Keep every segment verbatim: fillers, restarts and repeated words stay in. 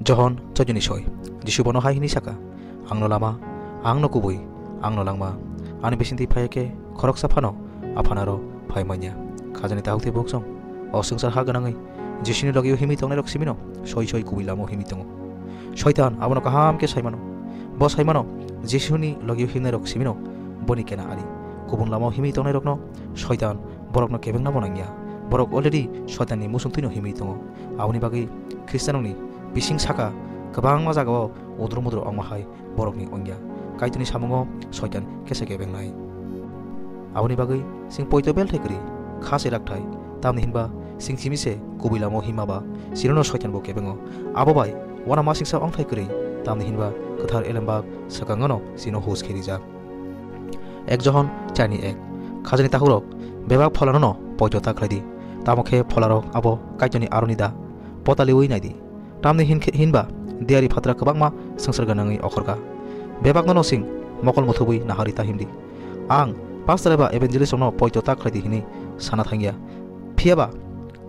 Johon choddo ni soi. Jisu bono hai hwnwi saka, "Angno lama, angno kubui, angno langma. Ani bisingtwi phaiya khe khoroksa phano Aphanaro phai manya." Khajani takhuk tei bukhuk song. O swngchar ha gwnangwi Jisuni logio himwi tongnairok simino soi soi kubui lamao himwi tongo. Soitan abono kaham khe saimano. Bo saimano Jisuni logio himnairok simino boni kena ari. Kubun lamao himwi tongnairokno Soitan borokno kebengna bo nangya. Borok already Soitanni musungtwino himwi tongo. Aboni bagwi Khristanrokni bising saka kwbangma jagao udru mudru wngma hai borokni wngya. Kaitorni samungo Soitan kesa kebengnai. Aboni bagwi chwng poito belthai kwrwi kha se rakthai, tamni hinba chwng simi se kubui lamao himma ba chwngno Soitan bo kebengo. Abo bai uanamasingcha wngthai kwrwi, tamni hinba kwthar elembak swkangno chwngno hus khe rijak. Ek Johon chani ek. Khajani takhurok, bebak pholano no poito ta khlai di. Tamo khe pholarok abo Kaitorni aroni da, potaliwi nai di. Tamni hin khe, hinba diyari phatra kwbangma swngchar gwnangwi okhorkha. Bebakno no chwng mokol muthubwi nahari ta himdi. Ang pastor eba evangelist rokno poito ta khlai di hwnwi sana thangya. Phiyaba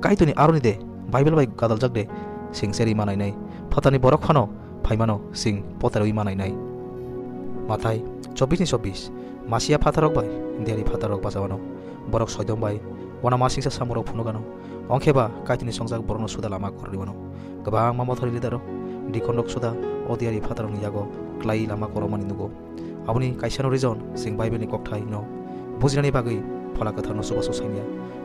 Kaitorni aroni de, Bible bai gadaljak de, chwng cherwi manainai. Phatarni borok phano phaimano chwng potarwi manainai. Mathai chobbish ni chobbish. Masiya phatarrok bai diyari phatarrok bachawano. Borok soidom bai uanamasingcha samungrok phunukgano. Ongkheba Kaitorni songjak borokno suda lama korriwano. Kwbangma mothori leaderrok, dikonrok suda o diyari phatarrokni yago klai lama korokmani nugo. Aboni kaisano reason chwng Bible ni kokthai no bujinani bagwi Phola Kwtharno chubachu sainya.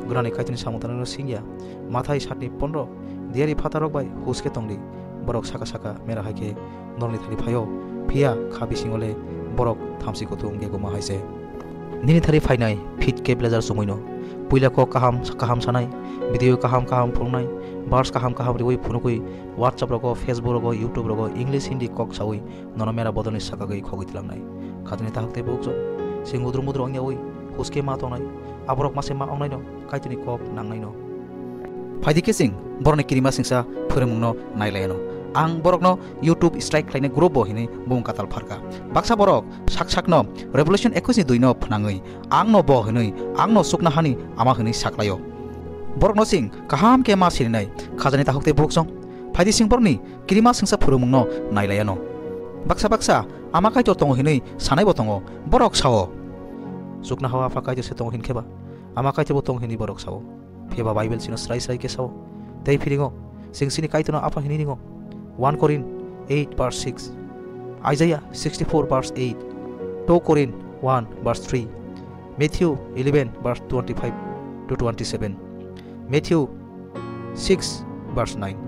Gwnangni Kaitorni samung tangnarino singya. Mathai satni pondro. Diyari phatarrok bai hus khe tongdi. Borok saka saka mera hai khe norokni thani phaio. Phiya kha bisingo le borok thamchi kutung geguma hai se. Nini thari phainai fit khe blazer chumui no. Puila kok kaham kaham sanai, video kaham kaham phunuknai, verse kaham kaham riwi phunukwi WhatsApp rogo, Facebook rogo, YouTube rogo English Hindi kok sawi nono mera bodolni sakagwi khogwi tlangnai. Khatini takhuk tei bukhuk chwng, chwng udru mudru wngyawi huske ma tongnai, aborok mase ma wngnaino Kaitorni kok nangnaino. Phaidi khe chwng borokni kirima singsa phwrwngmungno nailayano. Ang borokno YouTube strike khlainai group bo hinwi bumung katal pharkha. Baksa borok sak sakno Revelation ekwis ni dui no phnangwi, "Angno bo," hinwi, "Angno chuknohani ama," hinwi saklaio. Borokno chwng kaham khe ma sirinai, khajani takhuk tei bukhuk chwng. Phaidi chwng borokni kirima singsa phwrwngmungno nailayano. Baksa baksa ama Kaitor tongo hinwi sanaibo tongo, borok sao. Chuknohao Apha Kaitor se tongo hinkhe ba, ama Kaitor bo tongo hinwi borok sao. Phiya ba Bible chwngno srai srai khe sao. Tei phiringo, chwng chini Kaitorno Apha hinwi ringo. One Korin eight verse six, Isaiah sixty-four verse eight, two Korin one verse three, Matthew eleven verse twenty-five to twenty-seven, Matthew six verse nine.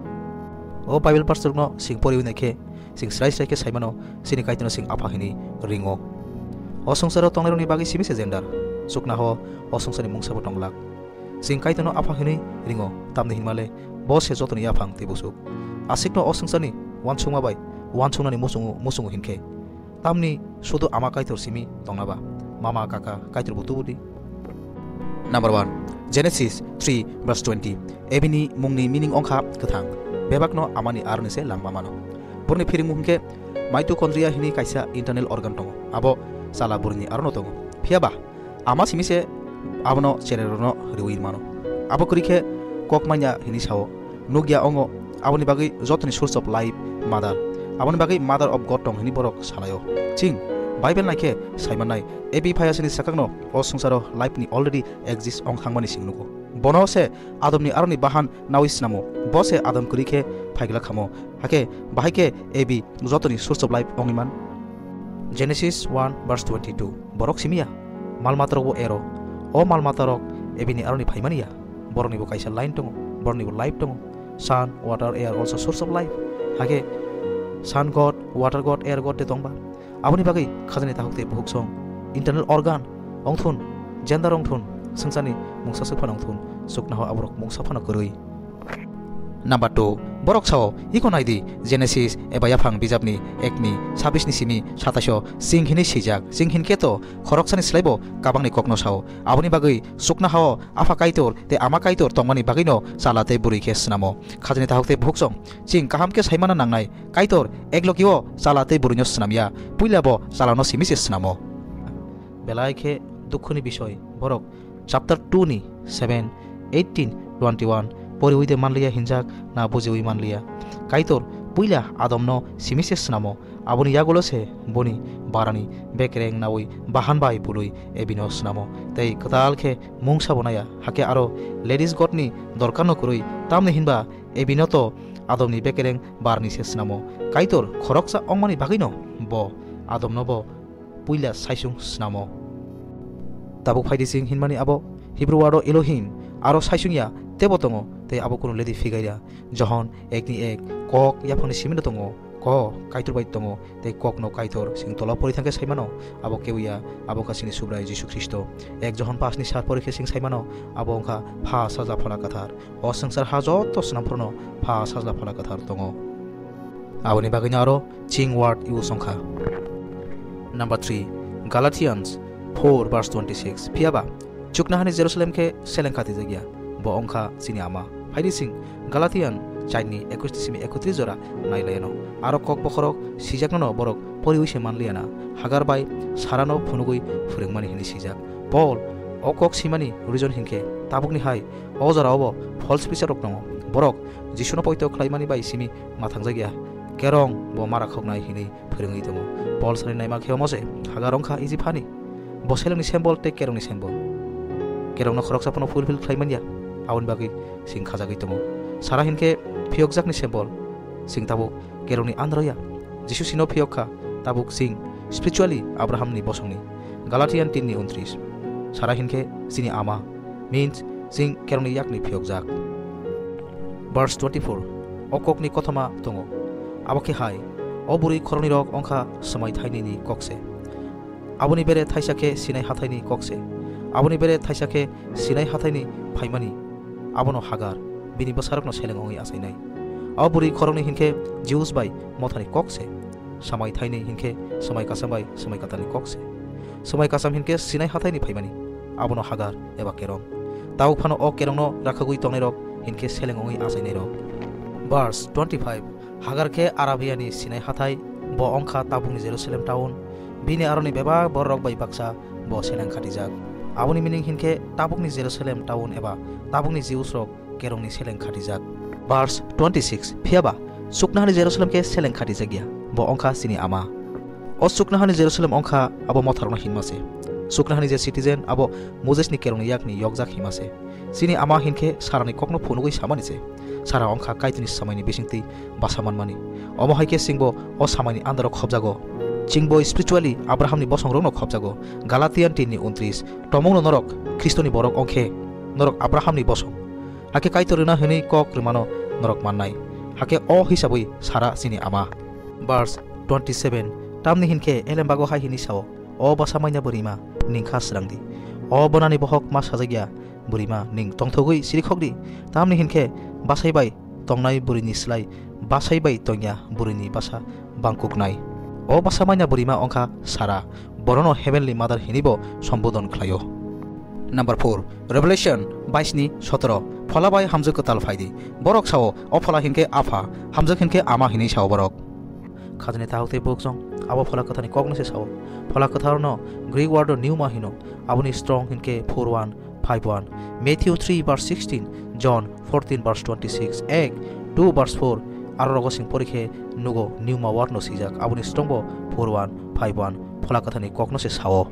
O Bible verse rokno chwng poriwi naikhe, chwng srai srai khe saimano, chini Kaitorno chwng Apha hinwi ringo. O swngcharo tongnairokni bagwi simi se gender. Chuknohao o swngcharni mungsabo tonglak. Chwng Kaitorno Apha hinwi ringo, tamni hinmale bo se jotoni yaphang tei buchuk. Asikno o swngcharni uansukma bai uansuknani muchungo, muchungo hinkhe, tamni sudu ama Kaitor simi tongna ba, mama kaka Kaitor bo tubu di. Number one, Genesis three verse twenty. Abini mungni meaning ongkha kwthang. Bebakno amani aroni se langma mano. Boroni phiringmung hinkhe mitochondria hini kaisa internal organ tongo. Abo chala burini arono tongo. Phiya ba, ama simi se abono chererokno riwi mano. Abo kwrwi khe kok manya hini sao. Nukya ongo, aboni bagwi jotoni source of life mother. Aboni bagwi mother of God tong hini borok salaio. Chwng Bible naikhe saimannai, Ebi phaiya sini sakakno o swngcharo life ni already exist ong thangmani chwng nugo. Bono se Adamni aroni bahan nawi snamo. Bo se Adam kwrwi khe phaigla khamo. Hakhe bahai khe Ebi jotoni source of life wngwi man. Genesis one verse twenty-two. Borok simiya, mal matarokbo ero. O mal matarok Ebini aroni phaimani ya. Boroknibo kaisa line tongo, boroknibo life tongo. Sun, water, air also source of life. Hakhe sun god, water god, air god de tongba. Aboni bagwi khajani takhuk tei bukhuk song, internal organ wngthun, gender wngthun, swngcharni mungsa swk phano wngthun, chuknohao aborok mungsa phano kwrwi. Number two, borok sao, iko nai di, Genesis eba yaphang bijapni ekni sabis ni simi satais o chwng hinwi swijak, chwng hinkhe to khoroksani slaibo kabangni kokno sao. Aboni bagwi chuknohao Apha Kaitor tei Ama Kaitor tongmani bagwino chala tei bwrwi khe snamo. Khajani takhuk tei bukhuk song, chwng kaham khe saimana nangnai, Kaitor eklogio chala tei bwrwino snamya, puila bo chalano simi se snamo. Belai khe dukhuni bisoi, borok chapter two ni seven, eighteen, twenty-one poriwi de manliya hinjak na bujiwi manliya. Kaitor Puila Adomno simi se snamo, aboni yagulo se boni barani bekereng naui bahan bai bului Evino snamo, tei kwtal khe mungsa bo naya, hakhe aro ladies godni dorkarno kwrwi, tamni hinba Evino to Adomni bekereng barni se snamo. Kaitor khoroksa ongmani bagwino bo Adomno bo puila saisung snamo. Tabuk phaidi chwng hinmani abo Hebrew word o Elohim, aro saisung ya tebo tongo, tei abo kunu ledi figaira. Johon ekni ek, kok yaphangni simino tongo, kok Kaitor bai tongo, tei kokno Kaitor chwng tola pori thangkhe saimano, abo kebo ya, abo wngkha chini Subrai Jisu Khristo. Ek Johon paanch ni sat pori khe chwng saimano, abo wngkha Pha Sajla Phola Kwthar. O swngchar ha joto swnamphurno Pha Sajla Phola Kwthar tongo. Aboni bagwino aro ching word use wngkha. Number three, Galatians four verse twenty-six. Phiyaba chuknohani Jerusalem khe seleng khatijakya, bo wngkha chini ama. Phaidi chwng Galatian chaini ekus ni simi ekotris jora nailayano. Aro kok bokhorok sijaknono borok poriwi se manliyana. Hagar bai Sarano phunugwi phwrwngmani hwnwi sijak. Paul o kok simani reason hinkhe tabukni hai o jorao bo false teacher rok tongo. Borok Jisuno poito khlaimani bai simi mathangjakya. Kerong bo mara khoknai hinwi phwrwngwi tongo. Paul sari naima khe omo se, Hagar wngkha Ijip hani. Bo selengni symbol tei kerongni symbol. Kerongno khoroksa phano fulfill khlai manya, aboni bagwi chwng khajagwi tongo. Sara hinkhe phiyokjakni symbol. Chwng tabuk kerongni andro ya. Jisu sino phiyok kha, tabuk chwng spiritually Abrahamni bosongni. Galatian tin ni untris. Sara hinkhe chini ama, means chwng kerongni yakni phiyokjak. Verse twenty-four, o kokni kothoma tongo. Abo khe hai, o bwrwi khoroknwi rok wngkha swmai thainwi ni kok se. Aboni bere thaisa khe Sinai hathaini kok se. Aboni bere thaisa khe Sinai hathaini phaimani. Abono Hagar, bini bwsarokno seleng wngwi achainai. O bwrwi khoroknwi hinkhe Jews bai mothani kok se. Swmai thainwi hinkhe swmai kasam bai swmai kwtalni kok se. Swmai kasam hinkhe Sinai hathaini phaimani. Abono Hagar eba kerong. Tabuk phano o kerongno rakhagwi tongnairok hinkhe seleng wngwi achainairok. Verse twenty-five, Hagar khe Arabiani Sinai hathai, bo wngkha tabukni Jerusalem town. Bini aroni bebak bororok bai baksa bo seleng khatijak. Aboni meaning hinkhe tabukni Jerusalem town eba tabukni Jews rok kerongni seleng khatijak. Verse twenty-six, phiyaba chuknohani Jerusalem khe seleng khatijak ya, bo wngkha chini ama. O chuknohani Jerusalem wngkha abo motharokno hinma se. Chuknohani je citizen abo Mosesni kerongni yakni yokjak hima se. Chini ama hinkhe Sarani kokno phunugwi samani se. Sara wngkha Kaitorni swmaini bisingtwi basa manmani. Omo hai khe chwngbo o swmaini andaro khobjago. Chwngbo spiritually Abrahamni bosongrokno khobjago. Galatian tin ni untris, tomungno norok Khristoni borok wngkhe norok Abrahamni bosong. Hakhe Kaitor rwna hwnwi kok rwmano norok mannai. Hakhe o hisabwi Sara chini ama. Verse twenty-seven, tamni hinkhe elembago hai hwnwi sao, "O bwsa maina bwrwima, nwng kha srang di. O bonani bohok ma sajak ya bwrwima, nwng tongthogwi sirikhok di. Tamni hinkhe bwsai bai tongnai bwrwini slai bwsai bai tongya bwrwini bwsa bangkuknai." O bwsa maina bwrwima wngkha Sara, borono Heavenly Mother hinwibo sombodon khlaio. Number four, Revelation bais ni sotoro, phola bai hamjwk kwtal phaidi. Borok sao, o phola hinkhe apha, hamjwk hinkhe ama hinwi sao borok. Khajani tahuk tei bukchong, abo phola kwtharni kokno se sao. Phola kwtharno Greek word o pneuma hino, aboni strong hinkhe four one five one. Matthew three verse sixteen, John fourteen verse twenty-six, Act two verse four, aro rogo sing pori khe nugo pneuma word no swijak, aboni strong bo four one five one, phola kwtharni kokno se sao.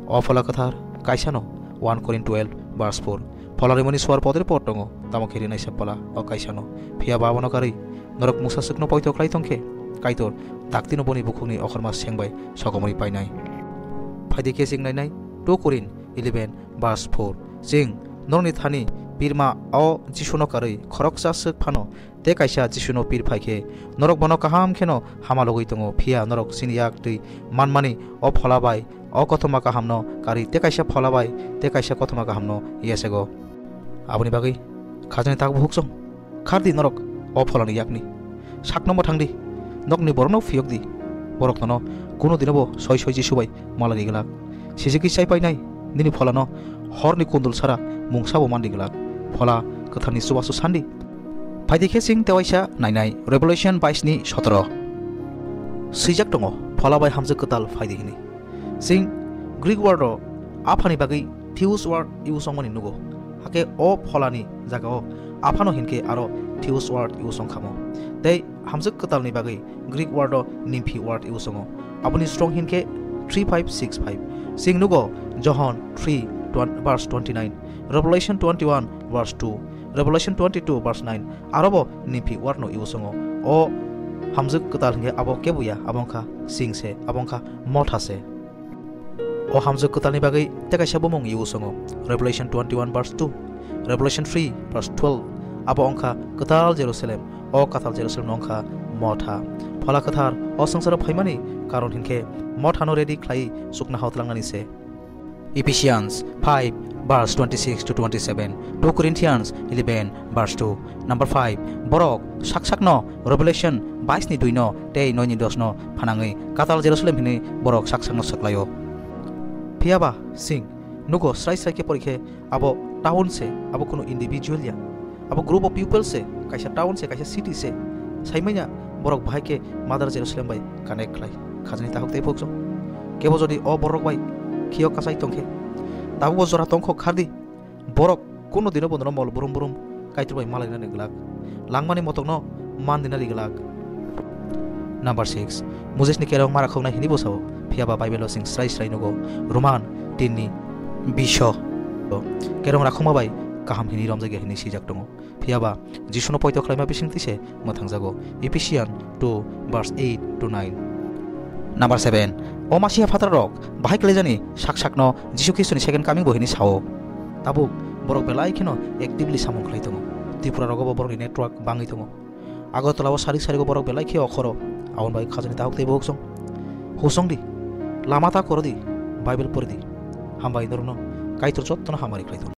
O phola kwthar kaisano one Corinth twelve verse four, phola rimani suar podre pod tongo, tamo khe rinai se phola o kaisano. Phiya ba abono karwi norok mungsa swkno poito khlai tong khe, Kaitor daktino boni bukhukni okhorma seng bai sokomorwi painai. Phaidi khe chwng nainai two Corinth eleven verse four. Chwng norokni thani pirma o Jisuno karwi khoroksa swk phano tei kaisa Jisuno pir phai khe, norok bono kaham kheno hama logwi tongo, phiya norok chini yak twi manmani o phola bai o kothoma kahamno karwi tei kaisa phola bai tei kaisa kothoma kahamno yachego. Aboni bagwi khajani tak buhuk chong, khardi norok o pholani yakni. Sakno mwthang di, nokni borokno phiyok di, borok nono kunu dinobo soi soi Jisu bai malai ri glak. Sijigwi chai painai nini pholano horni kundul sara mungsabo man ri glak. Phola kwtharni chubachu san di. Phaidi khe chwng tewaisa nainai Revelation bais ni sotoro. Swijak tongo, phola bai hamjwk kwtal phaidi hwnwi. Chwng Greek word o aphani bagwi theos word use wngmani nugo. Hakhe o pholani jagao Aphano hinkhe aro theos word use wngkhamo. Tei hamjwk kwtalni bagwi Greek word o nymphe word use wngo. Aboni srong hinkhe three five six five. Chwng nugo Johon three verse twenty-nine, Revelation twenty-one verse two, Revelation twenty-two verse nine, arobo nymphe word no use wngo. O hamjwk kwtal hinkhe abo kebo ya, abo wngkha chwng se, abo wngkha motha se. O hamjwk kwtalni bagwi tei kaisa bumung use wngo, Revelation twenty-one verse two, Revelation three verse twelve, abo wngkha kwtal Jerusalem. O kwtal Jerusalem no wngkha motha. Phola Kwthar o swngcharo phaimani karon hinkhe mothano ready khlai chukna hao tlangnani se. Ephesians five verse twenty-six to twenty-seven, two Corinthians eleven verse two. Number five, borok sak sakno Revelation bais ni dui no tei noi ni dos no phanangwi katal Jerusalem hinwi borok sak sakno swklaio. Phiyaba chwng nugo srai srai khe porikhe abo town se, abo kunu individual ya, abo group of people se, kaisa town se, kaisa city se. Saimanya borok bahai khe Mother Jerusalem bai connect khlai. Khajani tahuk tei phukso. Kebo jodi o borok bai khiyo kasai tongkhe, tabukbo jora tongkho khardi. Borok kuno dino bonono mol brum brum Kaitor bai malainani glak, langmani motokno mandinani glak. Number six, Moses ni kerong ma rakhoknai hini bosao, phiyaba Bible o sing srai srai nugo, Roman tin ni biso. Kerong rakhokma bai kaham hini romjak ya hini sijak tongo. Phiyaba Jisuno poito khlaima bisingtwi se mwthangjago, Ephesian two verse eight to nine. Number seven, o masiha phatarrok bahai khlaijani sak sakno Jisu Khristoni second coming bo hini sao. Tabuk borok belai kheno actively samung khlai tongo. Tripura rogo bo borokni network bangwi tongo. Agartala o sarik sarigo borok belai khe okhoro. Aboni bagwi khajani tahuk tei buhuk song. Husong di. Lama ta koro di. Bible pori di. Hambai norokno Kaitor jottono hamari khlai tongo.